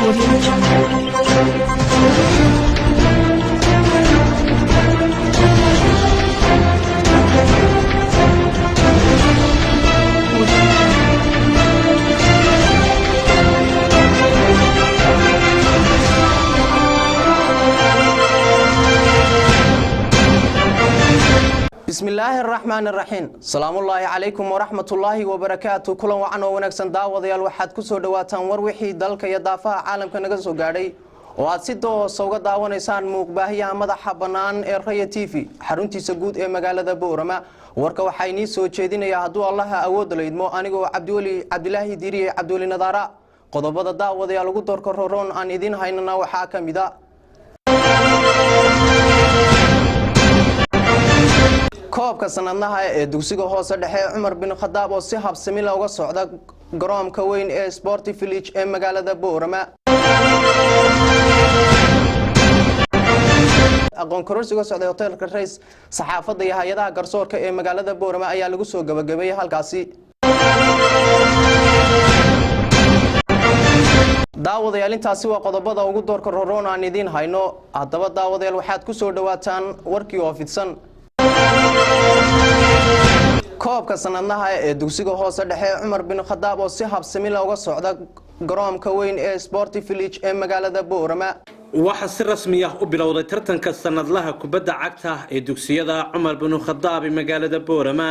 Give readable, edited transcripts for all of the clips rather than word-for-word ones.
Audio Jungle. Audio Jungle. Bismillaahi araxmaan araxiim. Salaamullaahi calaykum waraxmatullaahi wabarakaatu. Kulan wacan oo wanaagsan, daawadayaal. Waxaad ku soo dhowaataan war wixii dalka iyo daafaha caalamka naga soo gaadhay oo aad si toosa uga daawanaysaan muuqbaahiyaha madaxa bannaan ee Raya TV, xaruntiisa guud ee magaalada Boorama. Warka waxaa inii soo jeedinaya, hadduu Allaha awoodda la idmo, anigoo Cabdiweli Cabdilaahi Diiriye, Cabdiweli Nadaara. Qodobada, daawadayaal, ugu doorka roroon aan idiin haynana waxaa ka mid a koobka sanadlaha ee dugsiga hoose dhexe Cumar bin Khadaab oo si habsamila uga socda garoonka weyn ee Sporty Village ee magaalada Boorama. Aqoon kororsiga socday hoteelka Rays saxaafadda iyo hay-adaha garsoorka ee magaalada Boorama ayaa lagu soo gabagabeeyey halkaasi. Daawadayaal, intaasi waa qodobada ugu doorka roroon aan idiin hayno. Haddaba, daawadayaal, waxaad ku soo dhowaataan warkii oo fidsan. Koobka sanadlaha ee dugsiga hoose dhexe Cumar bin Khadaab oo si habsamila uga socda garoonka weyn ee Sporty Village ee magaalada Boorama. Waxaa si rasmi ah u bilowday tartanka sanadlaha kubadda cagta ee dugsiyada Cumar binu Khadaab ee magaalada Boorama,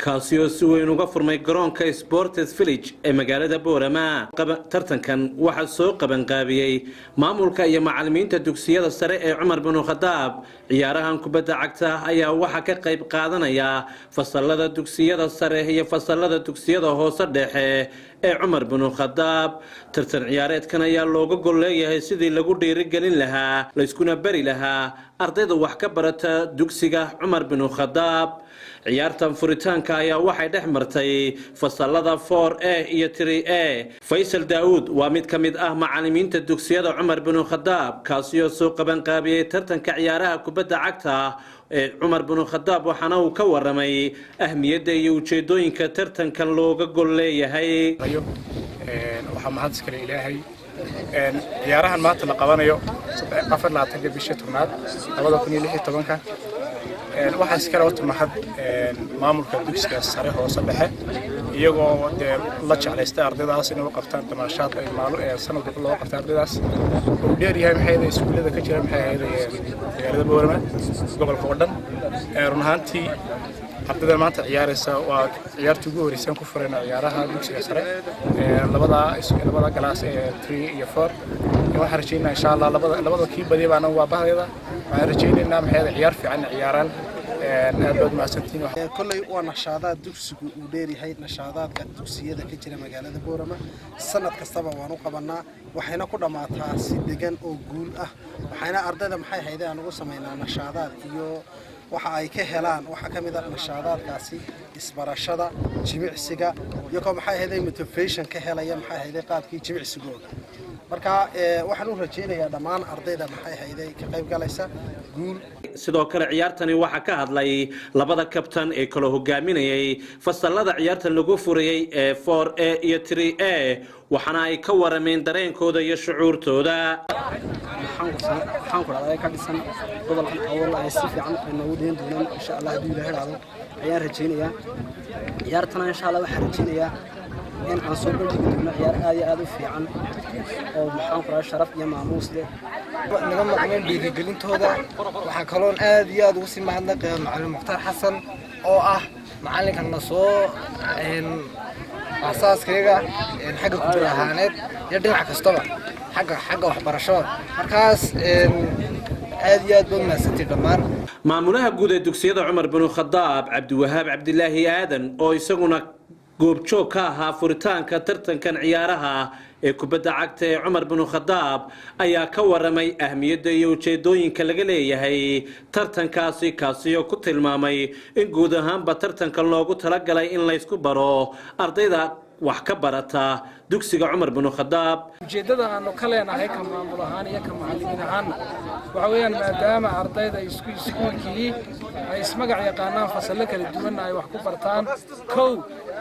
kaasi oo si weyn uga furmay garoonka Sports Village ee magaalada Boorama. Tartankan waxaa soo qabanqaabiyey maamulka iyo macalimiinta dugsiyada sare ee Cumar binu Khadaab. Ciyaarahan kubadda cagta ayaa waxaa ka qayb qaadanaya fasalada dugsiyada sare iyo fasalada dugsiyada hoose dhexe ee Cumar binu Khadaab. Tartan ciyaareedkan ayaa looga gol leeyahay sidii lagu dhiirigelin lahaa, layskuna bari lahaa ardayda wax ka barata dugsiga Cumar binu Khadaab. Ciyaartan furitaanka ayaa waxay dhex martay fasalada 4A iyo 3A. Faysal Daawuud waa mid ka mid ah macalimiinta dugsiyada Cumar binu Khadaab, kaasi oo soo qabanqaabiyey tartanka ciyaaraha kubadda cagta ee Cumar binu Khadaab, waxaana uu ka waramay ahmiyadda iyo ujeedooyinka tartankan looga gol leeyahay. Waxaa mahad iskale Ilaahay. Ciyaarahan maanta la qabanayo, 24-ka bisha 10aad 2016-ka, waxaa iskale horta mahad maamulka dugsiga sare hoose dhexe, iyagoo dee la jeclaystay ardaydaas inay u qabtaan damaashaad ay maalo sanad walba loo qabta ardaydaas uu dheer yahay. Maxay ahayd iskuullada ka jira, maxay ahayd, magaalada Boorama, gobolka oo dhan? Run ahaantii, ardayda maanta ciyaaraysa waa ciyaartii ugu horreysaan ku furayna ciyaaraha dugsiga sare, labada galaas ee 3 iyo 4. Waxaan rajaynaynaa, insha Allah, labada kii badiya baana waa bahdeeda. Waxaan rajaynaynaa, maxay ahayd, ciyaar fiican ciyaaraan. Aad baad mahadsantihiin. Kolley waa nashaadaad dugsigu uu dheeryahay nashaadaadka dugsiyada ka jira magaalada Boorama. Sanad kastaba waan u qabanaa, waxayna ku dhammaataa si degan oo guul ah. Waxayna ardayda, maxay hayde, aan ugu samaynaa nashaadaad iyo waxa ay ka helaan. Waxaa ka mid ah nashaadaadkaasi isbarashada, jimicsiga, iyagoo, maxay ahayday, motivation ka helaya, maxay ahayday, qaabkii jimicsigooda. Marka waxaan u rajaynayaa dhammaan ardayda, maxay ahayday, ka qayb galaysa guul. Sidoo kale ciyaartani waxaa ka hadlay labada kabtan ee kala hogaaminayay fasalada ciyaartan lagu furayey ee 4A iyo 3A, waxaana ay ka warameen dareenkooda iyo shucuurtooda. Waxaan ku dhahdaa ka dhisan gobolkan Awdal ay si fiican ay noogu dhihin doonaan, insha Allah, hadduu Ilaahay dhahdo ayaan rajaynayaa. Ciyaartana, insha Allah, waxaan rajaynayaa in aan soo bandhigi doono ciyaar aad iyo aad u fiican oo, maxaan ku dhahaa, sharaf iyo maamuus leh. Naga maqneen dhiirigelintooda. Waxaa kaloon aad iyo aad ugu sii mahadnaqaya Macalin Mukhtaar Xasan oo ah macalinka na soo asaaskayga xagga kubad ahaaneed iyo dhinac kastaba xagga waxbarashada. Markaas aad iyo aad baad mahadsantihi dhammaan. Maamulaha guud ee dugsiyada Cumar binu Khadaab, Cabdiwahaab Cabdilaahi Aadan, oo isaguna goobjoog ka ahaa furitaanka tartankan ciyaaraha ee kubadda cagta ee Cumar binu Khadaab, ayaa ka waramay ahmiyadda iyo ujeedooyinka laga leeyahay tartankaasi, kaasi oo ku tilmaamay in guud ahaanba tartankan loogu talagalay in laysku baro ardayda. wax ka barata dugsiga Cumar Binu Khadaab. Ujeeddada aanu ka leenahay ka maamul ahaan iyo ka macallimiin ahaanna waxa weeyaan, maadaama ardayda isku iskuulkii ay ismagac yaqaanaan, fasallo kala duwanna ay wax ku bartaan, kow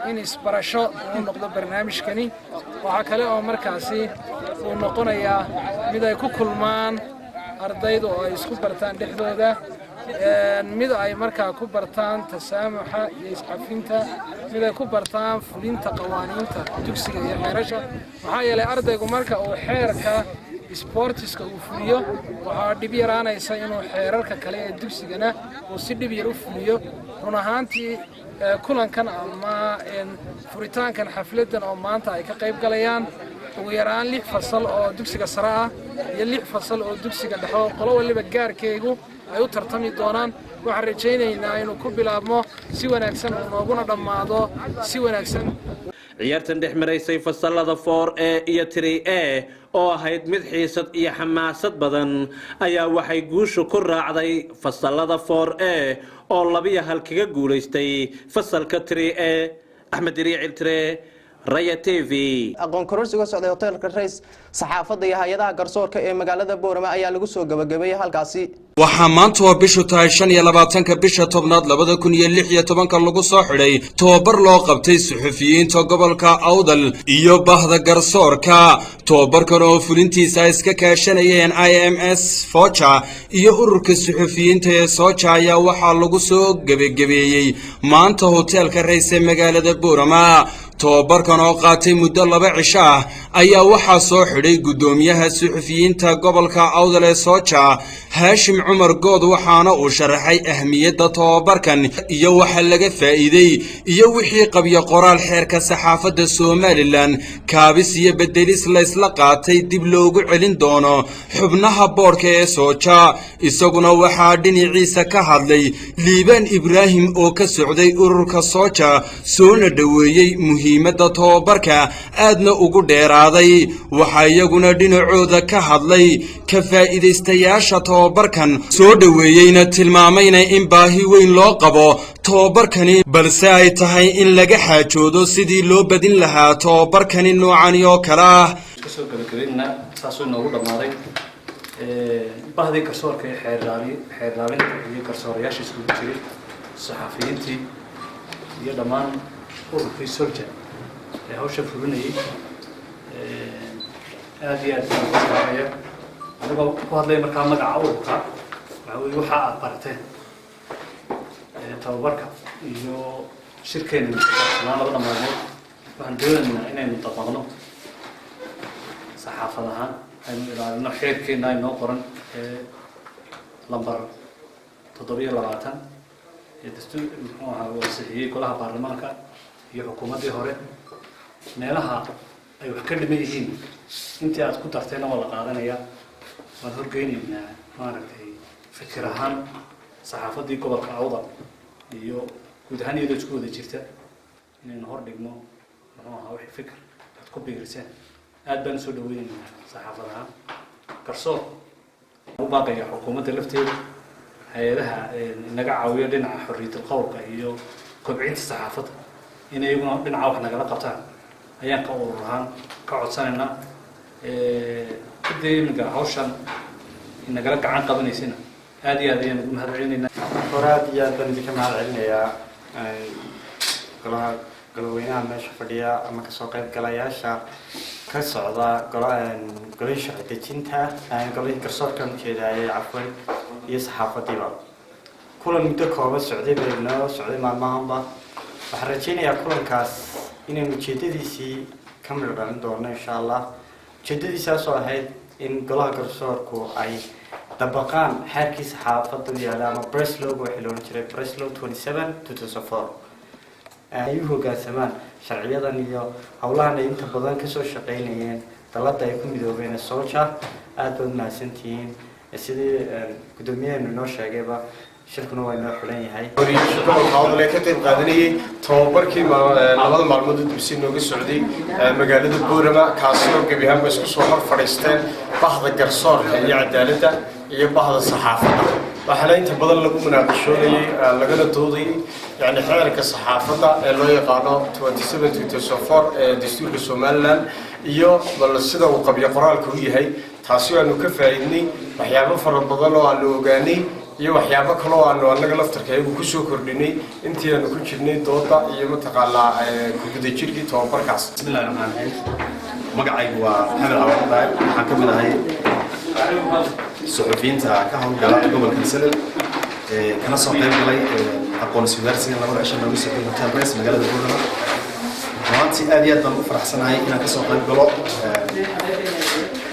in isbarasho uu noqdo barnaamijkani. Waxaa kale oo markaasi uu noqonayaa mid ay ku kulmaan ardaydu oo ay isku bartaan dhexdooda, mid ay markaa ku bartaan tasaamuxa iyo iscafinta, mid ay ku bartaan fulinta qawaaniinta dugsiga iyo xeerasha. Maxaa yeelay, ardaygu marka uu xeerka sboortiska uu fuliyo, waxaa dhib yaraanaysa inuu xeerarka kale ee dugsigana uu si dhib yar u fuliyo. Run ahaantii, kulankan ama furitaankan xafladdan oo maanta ay ka qayb galayaan ugu yaraan lix fasal oo dugsiga sare ah iyo lix fasal oo dugsiga dhexe, oo qolo waliba gaarkeegu ay u tartami doonaan, waxaan rajaynaynaa inuu ku bilaabmo si wanaagsan uu nooguna dhammaado si wanaagsan. Ciyaartan dhex maraysay fasalada 4A iyo 3A oo ahayd mid xiisad iyo xamaasad badan ayaa waxay guushu ku raacday fasalada 4A oo 2-1 kaga guulaystay fasalka 3A. Axmed Diriicil Tire, Raya TV. Aqoon kororsiga socday hoteelka Rays saxaafadda iyo hay-adaha garsoorka ee magaalada Boorama ayaa lagu soo gabagabeeyey halkaasi. Waxaa maanta oo bishu tahay 25-ka bisha tobnaad 2016-ka lagu soo xidhay tobabar loo qabtay suxufiyiinta gobolka Awdal iyo bahda garsoorka. Tobabarkan oo fulintiisa ay iska kaashanayeen IMS Foja iyo ururka suxufiyiinta ee Sooja ayaa waxaa lagu soo gebagebeeyey maanta hoteelka Rays ee magaalada Boorama. Tobabarkan oo qaatay muddo 2 cisho ah ayaa waxaa soo xidhay guddoomiyaha suxufiyiinta gobolka Awdal ee Sooja, Haashim Cumar Good, waxaana uu sharaxay ahmiyadda tobabarkan iyo waxa laga faa'iidey iyo wixii qabyo qoraal xeerka saxaafadda Somaliland kaabis iyo bedelis laysla qaatay dib loogu celin doono xubnaha boodhka ee Sooja. Isaguna waxaa dhinaciisa ka hadlay Liibaan Ibraahim oo ka socday ururka Sooja, soona dhoweeyey muhiimadda tobabarka, aadna ugu dheeraaday. Waxaa iyaguna dhinacooda ka hadlay ka faa'iidaystayaasha tobabarkan, soo dhoweeyeyna, tilmaamayna in baahi weyn loo qabo tobabarkani, balse ay tahay in laga xaajoodo sidii loo badin lahaa tobabarkani noocani oo kale ah. Kasoo gabagabeynaa, saasuu inoogu dhammaaday. Bahdii garsoorka ee xeer ilaalinta iyo garsoorayaasha iskugu jiray, saxafiyiintii iyo dhammaan ururkii Solja ee hawsha fulinayay, aada iyo aad baan ugu farxaya. Anigoo ku hadlaya markaa magaca ururka, waxa weye waxa aad barateen tababarka iyo shirkeena dhammaan labada maalmood, waxaan doonaynaa inaynu dabaqno saxaafad ahaan, aynu ilaalino xeerkeena inoo qoran ee lambar 27 ee dastuur muxuu ahaa uu ansixiyey golaha baarlamaanka iyo xukuumaddii hore. Meelaha ay wax ka dhiman yihiin intii aad ku dartayna waa la qaadanayaa, waan horgeynaynaa. Maaragtay, fikir ahaan saxaafaddii gobolka Awdal iyo guud ahaan iyadoo isku wada jirta inaynu hor dhigno muxuu ahaa wixii fikir aad ku biiriseen. Aad baan usoo dhaweynaynaa saxaafad ahaan. Garsoor u baaqaya xukuumadda lafteeda, hay-adaha naga caawiyo dhinaca xorriyatul qowlka iyo kobcinta saxaafadda in iyaguna dhinaca wax nagala qabtaan ayaan ka urur ahaan ka codsanaynaa. Ciddii iminka hawshan nagala gacan qabanaysana aad iyo aad ayaan ugu mahad celinaynaa. Hore aad iyo aad baan idinka mahad celinayaa, golaha goloweynaha meesha fadhiya ama kasoo qayb galayaasha ka socda golihii sharci dejinta, golihii garsoorkan ujeedaayay, cafwan, iyo saxaafadiiba. Kulan muddo kooban socday bay noo socday maalmahanba. Waxaan rajaynayaa kulankaas inaynu ujeedadiisii ka midho dhalin doono, insha Allah. Ujeedadiisaasoo ahayd in golaha garsoorku ay dabaqaan xeerkii saxaafadda u yaala ama press law-ga, waxii la odhan jiray Press Law 27/2004, ay u hoggaansamaan sharciyadan iyo howlahan ay inta badan kasoo shaqaynayeen dalada ay ku midoobeen Soja. Aad baad mahadsantihiin. Sidii guddoomiyaheenu inoo sheegayba, shirkuna waa inoo xiran yahay. Gobolka Awdal ee ka qayb qaadanayay tababarkii labada maalmood u dibsi nooga socday magaalada Boorama, kaasi oo gebi ahaanba isku soo hor fadhiisteen bahda garsoorka iyo cadaaladda iyo bahda saxaafadda. Waxaana inta badan lagu munaaqashoonayey, lagana doodayay, yani xeerka saxaafadda ee loo yaqaano 27/2004 ee dastuurka Somaliland iyo bal sida uu qabyo qoraalka u yahay. Taasi aanu ka faa'iidnay waxyaabo fara badan oo aanu ogaanay iyo waxyaabo kaloo aanu annaga laftarka iyagu kusoo kordhinay intii aanu ku jirnay dooda iyo mataqaanaa ku guda jirkii tababarkaas. Bismillahi raxmaan raxiim. Magacaygu waa Maxamed Cawaale Daahir. Waxaan ka mid ahay suxufiyiinta ka howlgala gobolka Salel, kana soo qayb galay aqoon isweydaarsigan 2da cisho noogu socday Hotel Rays magaalada Boorama. Runtii aad iyo aad baan u faraxsanahay inaan kasoo qayb galo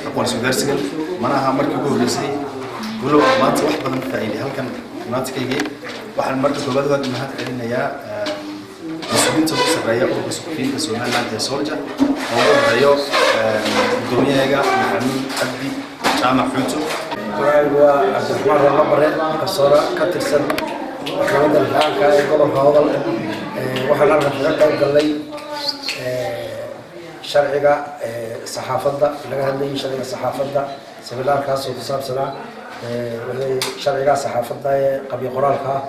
aqoon isweydaarsigan. Mana aha markii ugu horreysay, walow aan maanta wax badan faa'iiday halkan imaankaygii. Waxaan marka koowaad aad mahad celinayaa mas-uuliyiinta ugu sarreeya ururka suxufiyiinta Somaliland ee SOLJA, oo ugu horeeyo guddoomiyahaga Maxamuud Cabdi Jaamac Xuuto. Magacaygu waa Cabdiraxmaan Rallo Bare, qarsoore ka tirsan maxkamadda rafcaanka ee gobolka Hodol. Waxaan halkan kaga qayb galnay sharciga saxaafadda laga hadlayay, sharciga saxaafadda, seminaarkaas oo ku saabsanaa wixii sharciga saxaafadda ee qabyo qoraalka ah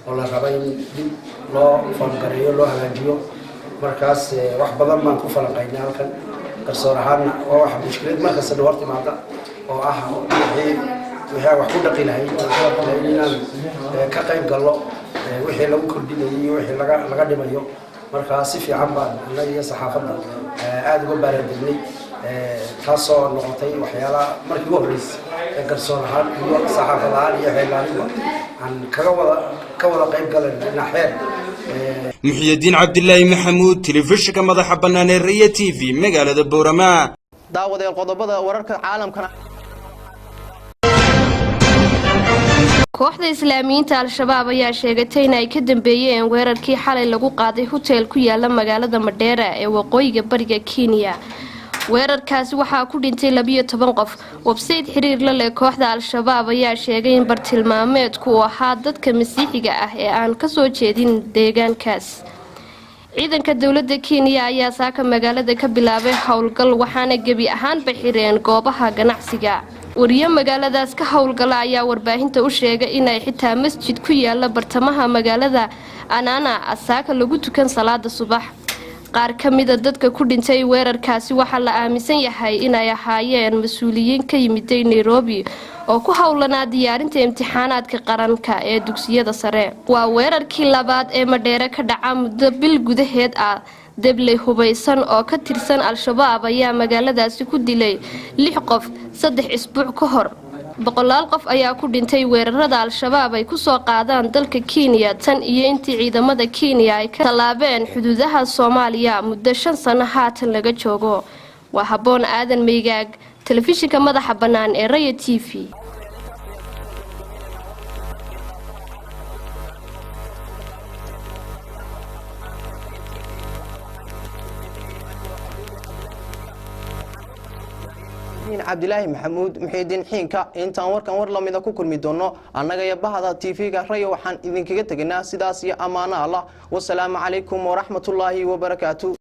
oo la rabay in dib loo foomgareeyo, loo hagaajiyo. Markaas wax badan baan ku falanqaynay halkan. Garsoor ahaanna waa wax mushkilad markasta na hor timaada oo ah wixii aan wax ku dhaqi lahayn oo ku dhaqi lahayn inaan ka qayb gallo wixii lagu kordhinayo iyo wixii laga dhimayo. Marka si fiican baan annaga iyo saxaafadda aada uga baaraandegnay, taasoo noqotay waxyaalaha markii ugu horreysay ee garsoor ahaan iyo saxaafad ahaan iyo xeelaaninba aan kaga wada ka wada qayb galayno dhinac xeer. Muxyidiin Cabdilaahi Maxamuud, telefishinka madaxa bannaan ee Raya TV, magaalada Boorama. Daawadeel, qodobada wararka caalamkana. Kooxda Islaamiyiinta Al-Shabaab ayaa sheegatay in ay ka dambeeyeen weerarkii xalay lagu qaaday huteel ku yaala magaalada Madheera ee waqooyiga bariga Kenya. Weerarkaasi waxaa ku dhintay 12 qof. Website xiriir la leh kooxda Al-Shabaab ayaa sheegay in bartilmaameedku uu ahaa dadka Masiixiga ah ee aan kasoo jeedin deegaankaas. Ciidanka dowlada Kenya ayaa saaka magaalada ka bilaabay howlgal, waxaana gebi ahaanba xireen goobaha ganacsiga. Wariye magaaladaas ka howlgala ayaa warbaahinta u sheegay inay xitaa masjid ku yaala bartamaha magaalada Anana asaaka lagu tukan salaada subax. Qaar ka mida dadka ku dhintay weerarkaasi waxaa la aaminsan yahay inay ahaayeen mas-uuliyiin ka yimiday Nairobi oo ku howlanaa diyaarinta imtixaanaadka qaranka ee dugsiyada sare. Waa weerarkii labaad ee Madheere ka dhaca muddo bil gudaheed ah. Debley hubaysan oo ka tirsan Al-Shabaab ayaa magaaladaasi ku dilay lix qof 3 isbuuc ka hor. Boqolaal qof ayaa ku dhintay weerarada Al-Shabaab ay kusoo qaadaan dalka Kenya tan iyo intii ciidamada Kenya ay ka tallaabeen xuduudaha Soomaaliya muddo 5 sano haatan laga joogo. Waa Habboon Aadan Meygaag, telefishinka madaxa bannaan ee Raya TV. Cabdilaahi Maxamuud Muxiidiin Xiinka. Intaan warkan war lamida ku kulmi doono, annaga iyo bahda TV-ga Rayo waxaan idinkaga tegaynaa sidaas iyo ammaano Allah. Wasalaamu calaykum waraxmatullaahi wabarakaatu.